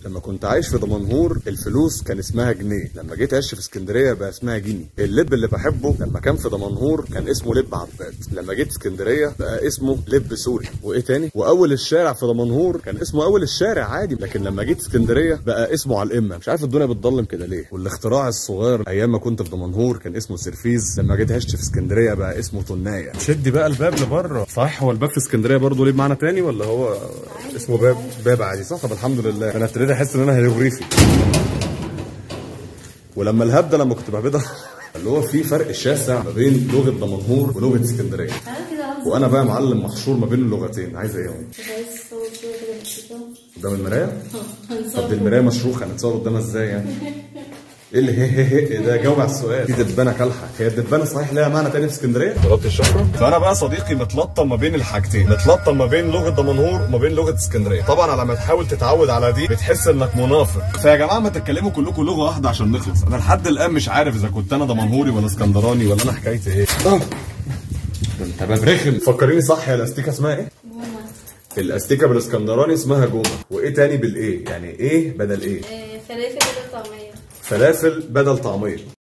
لما كنت عايش في دمنهور الفلوس كان اسمها جنيه، لما جيت عشت في اسكندرية بقى اسمها جنيه. اللب اللي بحبه لما كان في دمنهور كان اسمه لب عباد، لما جيت اسكندرية بقى اسمه لب سوري. وايه تاني؟ واول الشارع في دمنهور كان اسمه اول الشارع عادي، لكن لما جيت اسكندرية بقى اسمه على القمه. مش عارف الدنيا بتضلم كده ليه. والاختراع الصغير ايام ما كنت في دمنهور كان اسمه سرفيز، لما جيت عشت في اسكندرية بقى اسمه تنايه. شدي بقى الباب لبره. صحيح هو الباب في اسكندرية برضه ليه بمعنى تاني ولا هو اسمه باب باب عادي؟ صح. طب الحمد لله انا ابتديت احس ان انا هيروغريفي. ولما الهبده لما كنت بهبدها اللي هو في فرق شاسع ما بين لغة دمنهور ولغة اسكندرية. وانا بقى معلم محشور ما بين اللغتين. عايز ايه؟ عايز صور كده بسيطة قدام المراية؟ طب دي المراية مشروخه، هنتصور قدامها ازاي يعني؟ ايه اللي هي هي هي ده؟ جاوب على السؤال. في دبانه كالحه، هي الدبانه صحيح ليها معنى تاني في اسكندرية؟ ضربت الشفرة. فانا بقى صديقي متلطم ما بين الحاجتين، متلطم ما بين لغة دمنهور وما بين لغة اسكندرية. طبعا على ما تحاول تتعود على دي بتحس انك منافق. فيا جماعة ما تتكلموا كلكم لغة واحدة عشان نخلص. انا لحد الان مش عارف اذا كنت انا دمنهوري ولا اسكندراني ولا انا حكايتي ايه. ده انت باب رخم. فكريني صح، يا الاستيكه اسمها ايه؟ جومه. الاستيكه بالاسكندراني اسمها جومه. وايه تاني بالايه؟ يعني ايه بدل ايه؟ فلافل بدل طعميه. فلافل بدل طعميه.